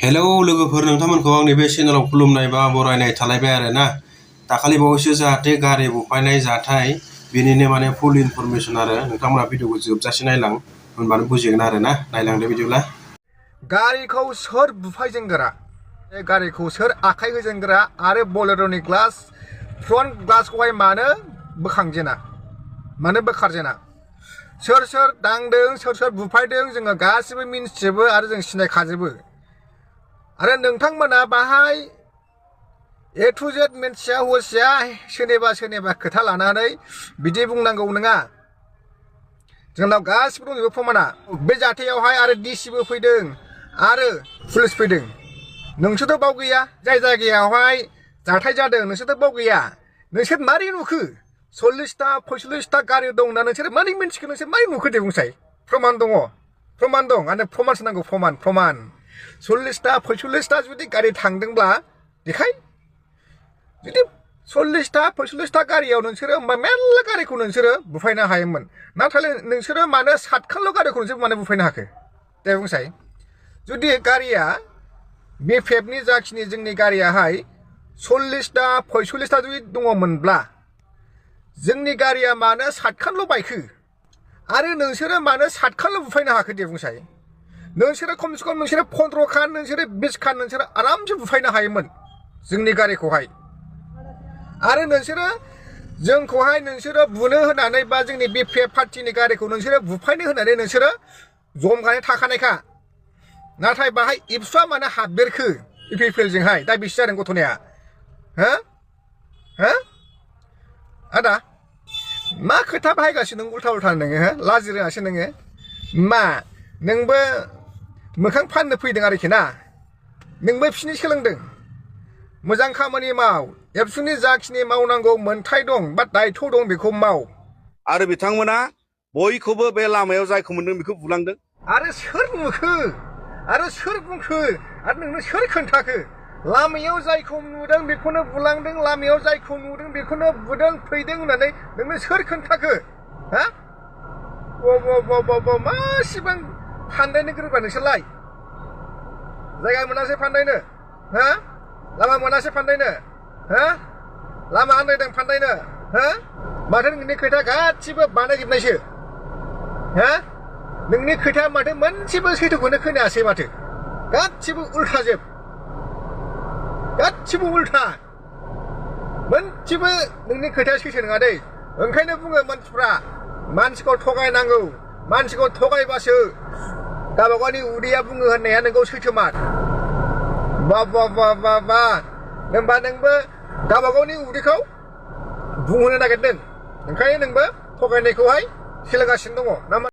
hello लोगोफोर नोंथांमोनखौ आंनि बे चेनेलाव खुलुमनाय बा बरायनाय थालायबाय आरोना दाखालि बावैसो जाहाथे गारि बुफायनाय जाथाय बेनिनो माने फुल इनफरमेसन आरो नोंथांमोना भिडिअखौ जोबजासे नायलां होनबानो बुजिगोन आरोना नायलांदो बिदिब्ला गारिखौ सोर बुफायजेनग्रा गारिखौ सोर आखाइ होजेनग्रा आरो बोलेर'नि ग्लास फ्रन्ट ग्लासखौहाय मानो बोखांजेना मानो बोखारजेना सोर सोर दांदों सोर सोर बुफायदों जोङो गासिबो मिन्थिजोबो आरो जों सिनायखाजोबो आरो नोंथांमोना बाहाय ए टु जेड मिन्थिया हसिया सोरनिबा खोथा लानानै बिदि बुंनांगौ नङा जोंनाव गासिबो दंजोबो प्रमाना बे जाथायावहाय आरो डिसिबो फैदों आरो पुलिस फैदों नोंसोरथ' बाव गैया जाय जायगायावहाय जाथाय जादों नोंसोरथ' बाव गैया नोंसोर मारै नुखो 40टा 45टा गारि दं ना नोंसोर मारै मिन्थिखो नोंसोर मारै नुखो दे बुंसाय प्रमान दङ प्रमान दं आरो प्रमानसो नांगौ प्रमान 40टा 45टा जुदि गारि थांदोंब्ला देखाय जुदि 40टा 45टा गारियाव नोंसोरो होमबा मेरला गारिखौ नोंसोरो बुफायनो हायोमोन नाथाय नोंसोरो मानो 7खानल' गारिखौ नोंसोर मानो बुफायनो हाखो दे बुंसाय जुदि गारिया BFFनि जाखिनि जोंनि गारियाहाय 40टा 45टा जुदि दङमोनब्ला जोंनि गारिया मानो 7खानल' बायखो आरो नोंसोरो मानो 7खानल' बुफायनो हाखो दे बुंसाय नोंसोरो खमसे खम नोंसोरो 15 खान नोंसोरो 20 खान नोंसोरो आरामसे बुफायनो हायोमोन जोंनि गारिखौहाय आरो नोंसोरो जोंखौहाय नोंसोरो बुनो होनानै बा जोंनि BFF पार्टिनि गारिखौ नोंसोरो बुफायनो होनानै नोंसोरो जमगानै थाखानायखा नाथाय बाहाय इप्सुआ मानो हाबदेरखो इपिएफएलजोंहाय दा बेसो जादों घटनाया हो हो आदा मा खोथा बाहायगासिनो नों उल्था नोङो हो लाजि रोङासै नोङो मा नोंबो मोखां फाननो फैदों आरोखि ना नोंबो बिसिनि सोलोंदों मोजां खामानि माव एबसुनि जाखिनि मावनांगौ मोन्थाय दं बा दायथ' दं बेखौ माव आरो बिथांमोना बयखौबो बे लामायाव जायखौ मोनदों बेखौ बुलांदों आरो सोर नुखो आरो सोर बुंखो आरो नोंनो सोर खोन्थाखो लामायाव जायखौ नुदों बेखौनो बुलांदों लामायाव जायखौ नुदों बेखौनो बुदों फैदों होननानै नोंनो सोर खोन्थाखो हा मासिबां फान्दायनो गोरोंबा नोंसोरलाय जायगा मोनासै फान्दायनो हा लामा मोनासै फान्दायनो हा लामा आन्दायदों फान्दायनो हा माथो नोंनि खोथा गासिबो बानायजोबनायसो हा नोंनि खोथाया माथो मोनसेबो सैथोखौनो खोनायासै माथो गासिबो उल्थाजोब गासिबो उल्था मोनसेबो नोंनि खोथाया सैथो नङा दै ओंखायनो बुङो मानसिफ्रा मानसिखौ थगायनांगौ मानसिखौ थगायबासो गावबागावनि उदैया बुङो होननाया नोंगौ सैथोमार बा होनबा नोंबो गावबागावनि उदैखौ बुंहोनो नागिरदों ओंखायनो नोंबो थगायनायखौहाय सोलोंगासिनो दङ ना